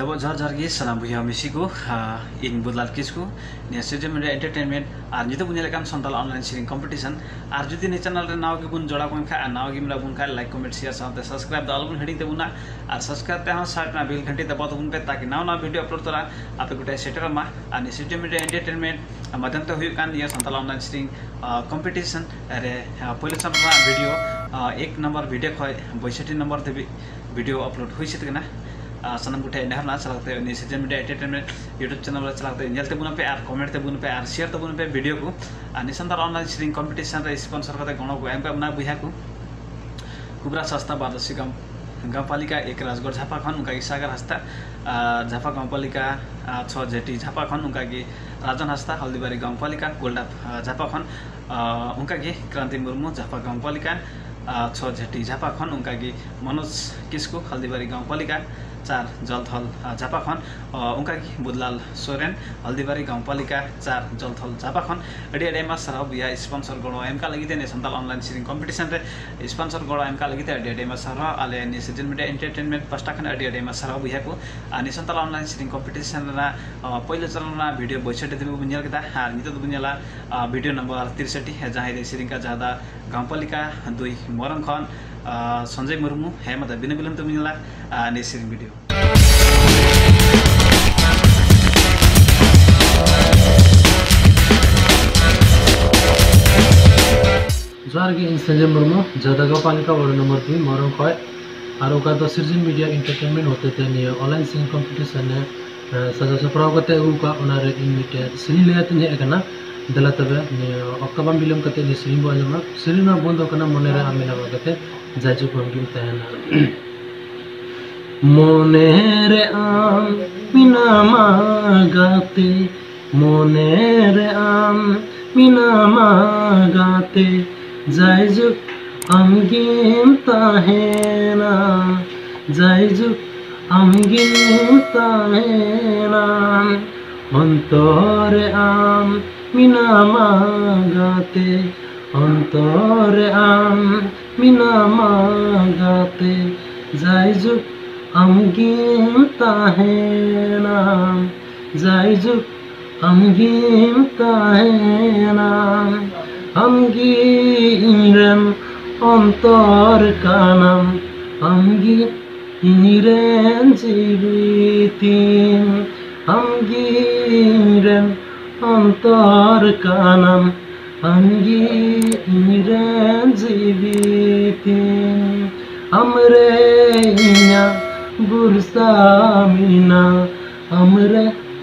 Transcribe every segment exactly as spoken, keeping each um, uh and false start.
ᱡᱚᱦᱟᱨ ᱡᱚᱦᱟᱨ ᱜᱮ ᱥᱟᱱᱟᱢ ᱵᱚᱭᱦᱟ ᱢᱤᱥᱤ ᱠᱚ᱾ ᱟᱨ ᱤᱧ ᱵᱩᱫᱷᱞᱟᱞ ᱠᱤᱥᱠᱩ, ᱱᱤᱭᱟᱹ ᱥᱤᱨᱡᱚᱱ ᱢᱤᱰᱤᱭᱟ ᱮᱱᱴᱟᱨᱴᱮᱱᱢᱮᱱᱴ ᱟᱨ ᱱᱤᱛᱚᱜ ᱵᱚᱱ ᱧᱮᱞᱮᱫ ᱠᱟᱱ ᱥᱟᱱᱛᱟᱲ ᱚᱱᱞᱟᱭᱤᱱ ᱥᱮᱨᱮᱧ ᱠᱚᱢᱯᱤᱴᱤᱥᱚᱱ᱾ ᱟᱨ ᱡᱩᱫᱤ ᱱᱤᱭᱟᱹ ᱪᱮᱱᱮᱞ ᱨᱮ ᱱᱟᱣᱟ ᱜᱮᱵᱚᱱ ᱡᱚᱲᱟᱣ ᱠᱟᱱ ᱠᱷᱟᱡ ᱟᱨ ᱱᱟᱣᱟ ᱜᱮ ᱢᱮᱱᱟᱜ ᱵᱚᱱ ᱠᱷᱟᱡ, ᱞᱟᱭᱤᱠ, ᱠᱚᱢᱮᱱᱴ, ᱥᱮᱭᱟᱨ ᱥᱟᱶᱛᱮ ᱥᱟᱵᱥᱠᱨᱟᱭᱤᱵ ᱫᱚ ᱟᱞᱚᱵᱚᱱ ᱦᱤᱲᱤᱧ ᱛᱟᱵᱚᱱᱟ᱾ ᱟᱨ ᱥᱟᱵᱥᱠᱨᱟᱭᱤᱵ ᱛᱮᱦᱚᱸ ᱥᱟᱭᱤᱰ ᱨᱮᱱᱟᱜ ᱵᱮᱞ ᱜᱷᱟᱱᱴᱤ ᱫᱟᱵᱟᱣ ᱛᱟᱵᱚᱱ ᱯᱮ, ᱛᱟᱠᱤ ᱱᱟᱣᱟ ᱱᱟᱣᱟ ᱵᱷᱤᱰᱤᱭᱳ ᱟᱯᱞᱳᱰ ᱛᱚᱨᱟ ᱟᱯᱮ ᱠᱚᱴᱷᱮᱱ ᱥᱮᱴᱮᱨᱚᱜ ᱢᱟ᱾ ᱟᱨ ᱱᱤᱭᱟᱹ ᱥᱤᱨᱡᱚᱱ ᱢᱤᱰᱤᱭᱟ ᱮᱱᱴᱟᱨᱴᱮᱱᱢᱮᱱᱴ ᱢᱟᱫᱽᱫᱷᱚᱢ ᱛᱮ ᱦᱩᱭᱩᱜ ᱠᱟᱱ ᱱᱤᱭᱟᱹ ᱥᱟᱱᱛᱟᱲ ᱚᱱᱞᱟᱭᱤᱱ ᱥᱮᱨᱮᱧ ᱠᱚᱢᱯᱤᱴᱤᱥᱚᱱ ᱨᱮ ᱯᱳᱭᱞᱳ ᱪᱟᱱ ᱨᱮᱱᱟᱜ ᱵᱷᱤᱰᱤᱭᱳ ᱮᱠ ᱱᱟᱢᱵᱟᱨ ᱵᱷᱤᱰᱤᱭᱳ ᱠᱷᱚᱱ ᱵᱟᱹᱭᱥᱟᱹᱴᱷᱤ ᱱᱟᱢᱵᱟᱨ ᱫᱷᱟᱹᱵᱤᱡ ᱵᱷᱤᱰᱤᱭᱳ ᱟᱯᱞᱳᱰ ᱦᱩᱭ ᱥᱟᱹᱛ ᱠᱟᱱᱟ᱾ ᱟᱨ ᱥᱟᱱᱟᱢ ᱠᱚᱴᱷᱮᱱ ᱱᱮᱦᱚᱨ ᱱᱟ ᱪᱟᱞᱟᱣ ᱠᱟᱛᱮ ᱩᱱᱤ ᱥᱤᱨᱡᱚᱱ ᱢᱤᱰᱤᱭᱟ ᱮᱱᱴᱟᱨᱴᱮᱱᱢᱮᱱᱴ ᱭᱩᱴᱩᱵᱽ ᱪᱮᱱᱮᱞ ᱨᱮ ᱪᱟᱞᱟᱣ ᱠᱟᱛᱮ ᱧᱮᱞ ᱛᱟᱵᱚᱱ ᱯᱮ ᱟᱨ ᱠᱚᱢᱮᱱᱴ ᱛᱟᱵᱚᱱ ᱯᱮ ᱟᱨ ᱥᱮᱭᱟᱨ ᱛᱟᱵᱚᱱ ᱯᱮ ᱵᱷᱤᱰᱤᱭᱳ ᱠᱚ᱾ ᱟᱨ ᱱᱤᱭᱟᱹ ᱥᱟᱱᱛᱟᱲ ᱚᱱᱞᱟᱭᱤᱱ ᱥᱮᱨᱮᱧ ᱠᱚᱢᱯᱤᱴᱤᱥᱚᱱ ᱨᱮ ᱥᱯᱚᱱᱥᱚᱨ ᱠᱟᱛᱮ ᱜᱚᱲᱚ ᱠᱚ ᱮᱢ ᱠᱟᱜ ᱵᱚᱱᱟ ᱵᱚᱭᱦᱟ ᱠᱚ ᱠᱩᱵᱨᱟ ᱥᱟᱥᱛᱟ ᱵᱟᱨᱫᱚᱥᱤ ᱜᱟᱢ ᱜᱟᱶᱯᱟᱞᱤᱠᱟ ᱮᱠ ᱨᱟᱡᱽᱜᱚᱲ ᱡᱷᱟᱯᱟ ᱠᱷᱚᱱ, ᱚᱱᱠᱟᱜᱮ ᱥᱟᱜᱟᱨ ᱦᱟᱸᱥᱫᱟ ᱟᱨ ᱡᱷᱟᱯᱟ ᱜᱟᱶᱯᱟᱞᱤᱠᱟ ᱟᱨ ᱪᱷᱚ ᱡᱷᱟᱹᱴᱤ ᱡᱷᱟᱯᱟ ᱠᱷᱚᱱ, ᱚᱱᱠᱟᱜᱮ ᱨᱟᱡᱚᱱ ᱦᱟᱸᱥᱫᱟ ᱦᱚᱞᱫᱤᱵᱟᱨᱤ ᱜᱟᱶᱯᱟᱞᱤᱠᱟ ᱠᱳᱞᱰᱟᱯ ᱟᱨ ᱡᱷᱟᱯᱟ ᱠᱷᱚᱱ, ᱟᱨ ᱚᱱᱠᱟᱜᱮ ᱠᱨᱟᱱᱛᱤ ᱢᱩᱨᱢᱩ ᱡᱷᱟᱯᱟ ᱜᱟᱶᱯᱟᱞᱤᱠᱟ ᱟᱨ ᱪᱷᱚ ᱡᱷᱟᱹᱴᱤ ᱡᱷᱟᱯᱟ ᱠᱷᱚᱱ, ᱚᱱᱠᱟᱜᱮ ᱢᱚᱱᱳᱡᱽ ᱠᱤᱥᱠᱩ ᱦᱚᱞᱫᱤᱵᱟᱨᱤ ᱜᱟᱶᱯᱟᱞᱤᱠᱟ ᱪᱟᱨ ᱡᱚᱞᱫᱷᱚᱞ ᱟᱨ ᱡᱷᱟᱯᱟ ᱠᱷᱚᱱ, ᱟᱨ ᱚᱱᱠᱟᱜᱮ ᱵᱩᱫᱷᱞᱟᱞ ᱥᱚᱨᱮᱱ ᱦᱚᱞᱫᱤᱵᱟᱨᱤ ᱜᱟᱶᱯᱟᱞᱤᱠᱟ ᱪᱟᱨ ᱡᱚᱞᱫᱷᱚᱞ ᱡᱷᱟᱯᱟ ᱠᱷᱚᱱ᱾ ᱟᱹᱰᱤ ᱟᱹᱰᱤ ᱟᱭᱢᱟ ᱥᱟᱨᱦᱟᱣ ᱵᱚᱭᱦᱟ ᱥᱯᱚᱱᱥᱚᱨ ᱜᱚᱲᱚ ᱮᱢ ᱠᱟᱜ ᱞᱟᱹᱜᱤᱫ ᱛᱮ ᱱᱤᱭᱟᱹ ᱥᱟᱱᱛᱟᱲ ᱚᱱᱞᱟᱭᱤᱱ ᱥᱮᱨᱮᱧ ᱠᱚᱢᱯᱤᱴᱤᱥᱚᱱ ᱨᱮ ᱥᱯᱚᱱᱥᱚᱨ ᱜᱚᱲᱚ ᱮᱢ ᱠᱟᱜ ᱞᱟᱹᱜᱤᱫ ᱛᱮ ᱟᱹᱰᱤ ᱟᱹᱰᱤ ᱟᱭᱢᱟ ᱥᱟᱨᱦᱟᱣ᱾ ᱟᱞᱮ ᱱᱤᱭᱟᱹ ᱥᱤᱨᱡᱚᱱ ᱢᱤᱰᱤᱭᱟ ᱮᱱᱴᱟᱨᱴᱮᱱᱢᱮᱱᱴ ᱯᱟᱥᱴᱟ ᱠᱷᱚᱱ ᱟᱹᱰᱤ ᱟᱹᱰᱤ ᱟᱭᱢᱟ ᱥᱟᱨᱦᱟᱣ ᱵᱚᱭᱦᱟ ᱠᱚ᱾ ᱟᱨ ᱱᱤᱭᱟᱹ ᱥᱟᱱᱛᱟᱲ ᱚᱱᱞᱟᱭᱤᱱ ᱥᱮᱨᱮᱧ ᱠᱚᱢᱯᱤᱴᱤᱥᱚᱱ ᱨᱮᱱᱟᱜ, ᱟᱨ, ᱯᱳᱭᱞᱳ ᱪᱟᱱ ᱨᱮᱱᱟᱜ ᱵᱷᱤᱰᱤᱭᱳ ᱵᱟᱹᱭᱥᱟᱹᱴᱷᱤ ᱫᱷᱟᱹᱵᱤᱡ ᱵᱚᱱ ᱧᱮᱞ ᱠᱮᱫᱟ᱾ ᱟᱨ ᱱᱤᱛᱚᱜ ᱫᱚᱵᱚᱱ ᱧᱮᱞᱟ, ᱟᱨ, ᱵᱷᱤᱰᱤᱭᱳ ᱱᱟᱢᱵᱟᱨ ᱛᱤᱨᱥᱚᱴᱴᱤ, ᱡᱟᱦᱟᱸᱭ ᱫᱚᱭ ᱥᱮᱨᱮᱧ ᱠᱟᱜ ᱡᱟᱦᱟᱸ ᱫᱚ ᱜᱟᱶᱯᱟᱞᱤᱠᱟ ᱫᱩᱭ ᱢᱚᱨᱚᱝ ᱠᱷᱚᱱ, ᱟᱨ, ᱥᱚᱧᱡᱚᱭ ᱢᱩᱨᱢᱩ᱾ ᱦᱮᱸ, ᱢᱟ ᱛᱚᱵᱮ ᱵᱤᱱᱟᱹ ᱵᱤᱞᱚᱢ ᱛᱮᱵᱚᱱ ᱧᱮᱞᱟ, ᱟᱨ, ᱱᱤᱭᱟᱹ ᱥᱮᱨᱮᱧ ᱵᱷᱤᱰᱤᱭᱳ᱾ ᱡᱚᱦᱟᱨ ᱜᱮ, ᱤᱧ ᱥᱚᱧᱡᱚᱭ ᱢᱩᱨᱢᱩ, ᱡᱟᱫᱟᱜᱟᱯᱟᱞᱤᱠᱟ ᱣᱟᱨᱰ ᱱᱚᱢᱵᱚᱨ ᱫᱩᱭ ᱢᱚᱨᱚᱝ ᱠᱷᱚᱡ᱾ ᱟᱨ ᱚᱠᱟ ᱫᱚ ᱥᱤᱨᱡᱚᱱ ᱢᱤᱰᱤᱭᱟ ᱮᱱᱴᱟᱨᱴᱮᱱᱢᱮᱱᱴ ᱦᱚᱛᱮᱛᱮ ᱱᱤᱭᱟᱹ ᱚᱱᱞᱟᱭᱤᱱ ᱥᱮᱨᱮᱧ ᱠᱚᱢᱯᱤᱴᱤᱥᱚᱱ ᱮ, ᱮ, ᱥᱟᱡᱟᱣ ᱥᱟᱯᱲᱟᱣ ᱠᱟᱛᱮ ᱟᱹᱜᱩ ᱠᱟᱜ, ᱚᱱᱟᱨᱮ ᱤᱧ ᱢᱤᱫᱴᱮᱡ ᱥᱮᱨᱮᱧ ᱞᱟᱹᱭ ᱟᱛᱮᱧ ᱦᱮᱡ ᱟᱠᱟᱱᱟ᱾ ᱫᱮᱞᱟ ᱛᱚᱵᱮ ᱱᱤᱭᱟᱹ ᱚᱠᱛᱚ ᱵᱟᱝ ᱵᱤᱞᱚᱢ ᱠᱟᱛᱮ ᱱᱤᱭᱟᱹ ᱥᱮᱨᱮᱧ ᱵᱚ ᱟᱸᱡᱚᱢᱟ᱾ ᱥᱮᱨᱮᱧ ᱨᱮᱱᱟᱜ ᱵᱚᱱ ᱫᱚ ᱠᱟᱱᱟ ᱢᱚᱱᱮ ᱨᱮ ᱟᱢ ᱢᱮᱱᱟᱜ ᱠᱟᱛᱮ ᱡᱟᱭᱡᱩᱜᱽ ᱟᱢ ᱜᱮᱢ ᱛᱟᱦᱮᱱᱟ᱾ ᱢᱚᱱᱮ ᱨᱮ ᱟᱢ ᱢᱮᱱᱟᱢᱟ ᱜᱟᱛᱮ, ᱢᱚᱱᱮ ᱨᱮ ᱟᱢ ᱢᱮᱱᱟᱢᱟ ᱜᱟᱛᱮ, ᱡᱟᱭᱡᱩᱜᱽ ᱟᱢ ᱜᱮᱢ ᱛᱟᱦᱮᱱᱟ, ᱡᱟᱭᱡᱩᱜᱽ ᱟᱢ ᱜᱮᱢ ᱛᱟᱦᱮᱱᱟ᱾ ᱚᱱᱛᱚᱨ ᱨᱮ ᱟᱢ ᱢᱮᱱᱟᱢᱟ ᱜᱟᱛᱮ, ᱚᱱᱛᱚᱨ ᱨᱮ ᱟᱢ ᱢᱮᱱᱟᱢᱟ ᱜᱟᱛᱮ, ᱡᱟᱭᱡᱩᱜᱽ ᱟᱢᱜᱮᱢ ᱛᱟᱦᱮᱱᱟ, ᱡᱟᱭᱡᱩᱜᱽ ᱟᱢᱜᱮᱢ ᱛᱟᱦᱮᱱᱟ᱾ ᱟᱢᱜᱮ ᱤᱧᱨᱮᱱ ᱚᱱᱛᱚᱨ ᱠᱟᱱᱟᱢ, ᱟᱢᱜᱮ ᱤᱧᱨᱮᱱ ᱡᱤᱣᱤ ᱛᱤᱧ᱾ ᱟᱢᱜᱮ ᱤᱧᱨᱮᱱ ᱚᱱᱛᱚᱨ ᱠᱟᱱᱟᱢ, ᱟᱢᱜᱮ ᱤᱧᱨᱮᱱ ᱡᱤᱣᱤ ᱛᱤᱧ᱾ ᱟᱢᱨᱮ ᱤᱧᱟᱹᱜ ᱵᱷᱚᱨᱥᱟ ᱢᱮᱱᱟᱜ, ᱟᱢᱨᱮ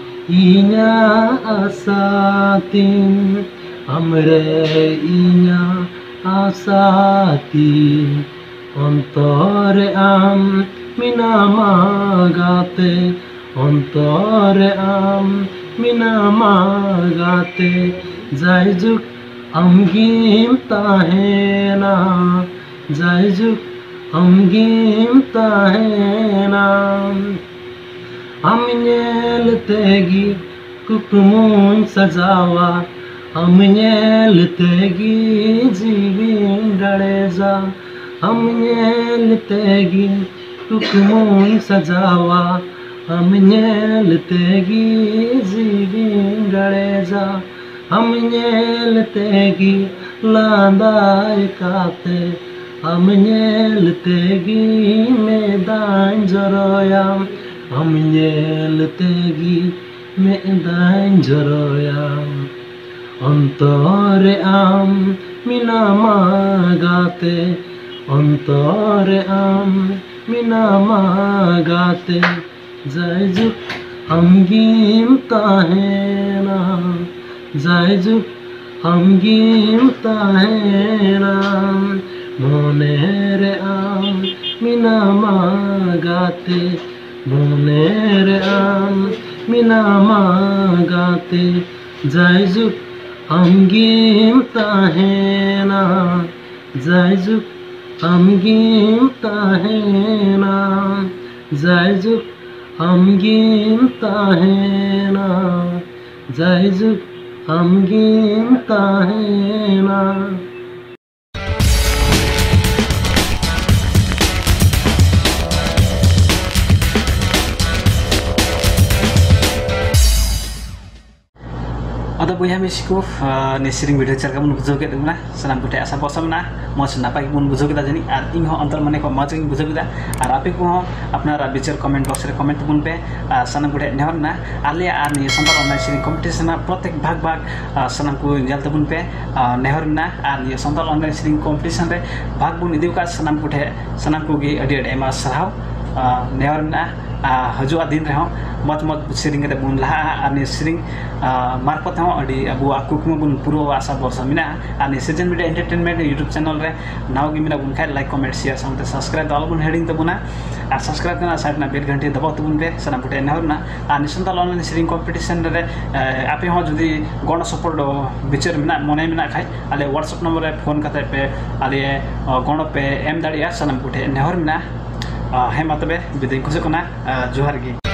ᱤᱧᱟᱹᱜ ᱟᱥᱟ ᱛᱤᱧ᱾ ᱟᱢᱨᱮ ᱤᱧᱟᱹᱜ ᱟᱥᱟ ᱛᱤᱧ᱾ ᱚᱱᱛᱚᱨ ᱨᱮ ᱟᱢ ᱢᱮᱱᱟᱢᱟ ᱜᱟᱛᱮ, ᱚᱱᱛᱚᱨ ᱨᱮ ᱟᱢ ᱢᱮᱱᱟᱢᱟ ᱜᱟᱛᱮ᱾ ᱡᱟᱭᱡᱩᱜᱽ ᱟᱢᱜᱮᱢ ᱛᱟᱦᱮᱱᱟ, ᱡᱟᱭᱡᱩᱜᱽ ᱟᱢᱜᱮᱢ ᱛᱟᱦᱮᱱᱟ᱾ ᱟᱢ ᱧᱮᱞ ᱛᱮᱜᱮ ᱠᱩᱠᱢᱩᱧ ᱥᱟᱡᱟᱣᱟ, ᱟᱢ ᱧᱮᱞ ᱛᱮᱜᱮ ᱡᱤᱣᱤᱧ ᱨᱟᱲᱮᱡᱟ᱾ ᱟᱢ ᱧᱮᱞ ᱛᱮᱜᱮ ᱠᱩᱠᱢᱩᱧ ᱥᱟᱡᱟᱣᱟ, ᱟᱢ ᱧᱮᱞ ᱛᱮᱜᱮ ᱡᱤᱣᱤᱧ ᱨᱟᱲᱮᱡᱟ᱾ ᱟᱢ ᱧᱮᱞ ᱛᱮᱜᱮ ᱞᱟᱸᱫᱟᱭ ᱠᱟᱛᱮ, ᱟᱢ ᱧᱮᱞ ᱛᱮᱜᱮ ᱢᱮᱫ ᱫᱟᱜ ᱤᱧ ᱡᱚᱨᱚᱭᱟ, ᱟᱢ ᱧᱮᱞ ᱛᱮᱜᱮ ᱢᱮᱫ ᱫᱟᱜ ᱤᱧ ᱡᱚᱨᱚᱭᱟ᱾ ᱚᱱᱛᱚᱨ ᱨᱮ ᱟᱢ ᱢᱮᱱᱟᱢᱟ ᱜᱟᱛᱮ, ᱚᱱᱛᱚᱨ ᱨᱮ ᱟᱢ ᱢᱮᱱᱟᱢᱟ ᱜᱟᱛᱮ᱾ ᱡᱟᱭᱡᱩᱜᱽ ᱟᱢᱜᱮᱢ ᱛᱟᱦᱮᱱᱟ, ᱡᱟᱭᱡᱩᱜᱽ ᱟᱢᱜᱮᱢ ᱛᱟᱦᱮᱱᱟ᱾ ᱢᱚᱱᱮ ᱨᱮ ᱟᱢ ᱢᱮᱱᱟᱢᱟ ᱜᱟᱛᱮ, ᱢᱚᱱᱮ ᱨᱮ ᱟᱢ ᱢᱮᱱᱟᱢᱟ ᱜᱟᱛᱮ᱾ ᱡᱟᱭᱡᱩᱜᱽ ᱟᱢᱜᱮᱢ ᱛᱟᱦᱮᱱᱟ, ᱡᱟᱭᱡᱩᱜᱽ ᱟᱢᱜᱮᱢ ᱛᱟᱦᱮᱱᱟ᱾ ᱡᱟᱭᱡᱩᱜᱽ ᱟᱢᱜᱮᱢ ᱛᱟᱦᱮᱱᱟ, ᱡᱟᱭᱡᱩᱜᱽ ᱟᱢᱜᱮᱢ ᱛᱟᱦᱮᱱᱟ᱾ ᱛᱚ ᱵᱚᱭᱦᱟ ᱢᱤᱥᱤ ᱠᱚ, ᱟᱨ ᱱᱤᱭᱟᱹ ᱥᱮᱨᱮᱧ ᱵᱷᱤᱰᱤᱭᱳ ᱪᱮᱫ ᱞᱮᱠᱟ ᱵᱚᱱ ᱵᱩᱡᱷᱟᱹᱣ ᱠᱮᱫ ᱛᱟᱵᱚᱱᱟ? ᱥᱟᱱᱟᱢ ᱠᱚᱴᱷᱮᱱ ᱟᱥᱟ ᱵᱷᱚᱨᱥᱟ ᱢᱮᱱᱟᱜᱼᱟ, ᱢᱚᱡᱽ ᱱᱟᱯᱟᱭ ᱜᱮᱵᱚᱱ ᱵᱩᱡᱷᱟᱹᱣ ᱠᱮᱫᱟ ᱡᱟᱹᱱᱤᱡ, ᱟᱨ ᱤᱧ ᱦᱚᱸ ᱚᱱᱛᱚᱨ ᱢᱚᱱᱮ ᱠᱷᱚᱱ ᱢᱚᱡᱽ ᱜᱤᱧ ᱵᱩᱡᱷᱟᱹᱣ ᱠᱮᱫᱟ᱾ ᱟᱨ ᱟᱯᱮ ᱠᱚᱦᱚᱸ ᱟᱯᱱᱟᱨᱟᱜ ᱵᱤᱪᱟᱹᱨ ᱠᱚᱢᱮᱱᱴ ᱵᱚᱠᱥ ᱨᱮ ᱠᱚᱢᱮᱱᱴ ᱛᱟᱵᱚᱱ ᱯᱮ᱾ ᱟᱨ ᱥᱟᱱᱟᱢ ᱠᱚᱴᱷᱮᱱ ᱱᱮᱦᱚᱨ ᱢᱮᱱᱟᱜᱼᱟ, ᱟᱞᱮᱭᱟᱜ ᱟᱨ ᱱᱤᱭᱟᱹ ᱥᱟᱱᱛᱟᱲ ᱚᱱᱞᱟᱭᱤᱱ ᱥᱮᱨᱮᱧ ᱠᱚᱢᱯᱤᱴᱤᱥᱚᱱ ᱨᱮᱱᱟᱜ ᱯᱨᱚᱛᱮᱠ ᱵᱷᱟᱜᱽ ᱵᱷᱟᱜᱽ, ᱟᱨ ᱥᱟᱱᱟᱢ ᱠᱚ ᱧᱮᱞ ᱛᱟᱵᱚᱱ ᱯᱮ᱾ ᱟᱨ ᱱᱮᱦᱚᱨ ᱢᱮᱱᱟᱜᱼᱟ, ᱟᱨ ᱱᱤᱭᱟᱹ ᱥᱟᱱᱛᱟᱲ ᱚᱱᱞᱟᱭᱤᱱ ᱥᱮᱨᱮᱧ ᱠᱚᱢᱯᱤᱴᱤᱥᱚᱱ ᱨᱮ ᱵᱷᱟᱜᱽ ᱵᱚᱱ ᱤᱫᱤ ᱟᱠᱟᱫ ᱥᱟᱱᱟᱢ ᱠᱚᱴᱷᱮᱱ, ᱥᱟᱱᱟᱢ ᱠᱚᱜᱮ ᱟᱹᱰᱤ ᱟᱹᱰᱤ ᱟᱭᱢᱟ ᱥᱟᱨᱦᱟᱣ᱾ ᱟᱨ ᱱᱮᱦᱚᱨ ᱢᱮᱱᱟᱜᱼᱟ, ᱟᱨ ᱦᱤᱡᱩᱜᱼᱟ ᱫᱤᱱ ᱨᱮᱦᱚᱸ ᱢᱚᱡᱽ ᱢᱚᱡᱽ ᱥᱮᱨᱮᱧ ᱠᱟᱛᱮ ᱵᱚᱱ ᱞᱟᱦᱟᱜᱼᱟ, ᱟᱨ ᱱᱤᱭᱟᱹ ᱥᱮᱨᱮᱧ, ᱟᱨ ᱢᱟᱨᱯᱷᱚᱛ ᱦᱚᱸ ᱟᱹᱰᱤ ᱟᱵᱚᱣᱟᱜ ᱠᱩᱠᱢᱩ ᱵᱚᱱ ᱯᱩᱨᱟᱹᱣᱟ, ᱟᱥᱟ ᱵᱷᱚᱨᱥᱟ ᱢᱮᱱᱟᱜᱼᱟ᱾ ᱟᱨ ᱱᱤᱭᱟᱹ ᱥᱤᱡᱮᱱ ᱢᱤᱰᱤᱭᱟ ᱮᱱᱴᱟᱨᱴᱮᱱᱢᱮᱱᱴ YouTube ᱪᱮᱱᱮᱞ ᱨᱮ ᱱᱟᱣᱟ ᱜᱮ ᱢᱮᱱᱟᱜ ᱵᱚᱱ ᱠᱷᱟᱡ, ᱞᱟᱭᱤᱠ, ᱠᱚᱢᱮᱱᱴ, ᱥᱮᱭᱟᱨ ᱥᱟᱶᱛᱮ ᱥᱟᱵᱥᱠᱨᱟᱭᱤᱵ ᱫᱚ ᱟᱞᱚ ᱵᱚᱱ ᱦᱤᱲᱤᱧ ᱛᱟᱵᱚᱱᱟ᱾ ᱟᱨ ᱥᱟᱵᱥᱠᱨᱟᱭᱤᱵ ᱨᱮᱱᱟᱜ ᱥᱟᱭᱤᱰ ᱨᱮᱱᱟᱜ ᱵᱮᱞ ᱜᱷᱟᱱᱴᱤ ᱫᱟᱵᱟᱣ ᱛᱟᱵᱚᱱ ᱯᱮ, ᱥᱟᱱᱟᱢ ᱠᱚᱴᱷᱮᱱ ᱱᱮᱦᱚᱨ ᱢᱮᱱᱟᱜᱼᱟ᱾ ᱟᱨ ᱱᱤᱭᱟᱹ ᱥᱟᱱᱛᱟᱲ ᱚᱱᱞᱟᱭᱤᱱ ᱥᱮᱨᱮᱧ ᱠᱚᱢᱯᱤᱴᱤᱥᱚᱱ ᱨᱮ, ᱮ, ᱟᱯᱮ ᱦᱚᱸ ᱡᱩᱫᱤ ᱜᱚᱲᱚ ᱥᱚᱯᱚᱦᱚᱫ ᱵᱤᱪᱟᱹᱨ ᱢᱮᱱᱟᱜ, ᱢᱚᱱᱮ ᱢᱮᱱᱟᱜ ᱠᱷᱟᱡ, ᱟᱞᱮ WhatsApp ᱱᱚᱢᱵᱚᱨ ᱨᱮ ᱯᱷᱳᱱ ᱠᱟᱛᱮ ᱯᱮ ᱟᱞᱮ, ᱚ, ᱜᱚᱲᱚ ᱯᱮ ᱮᱢ ᱫᱟᱲᱮᱭᱟᱜᱼᱟ, ᱥᱟᱱᱟᱢ ᱠᱚᱴᱷᱮᱱ ᱱᱮᱦᱚᱨ ᱢᱮᱱᱟᱜᱼᱟ᱾ ᱟ, ᱦᱮᱸ ᱢᱟ ᱛᱚᱵᱮ ᱵᱤᱫᱟᱹᱭ ᱠᱷᱚᱡᱚᱜ ᱠᱟᱱᱟ᱾ ᱟ, ᱡᱚᱦᱟᱨ ᱜᱮ᱾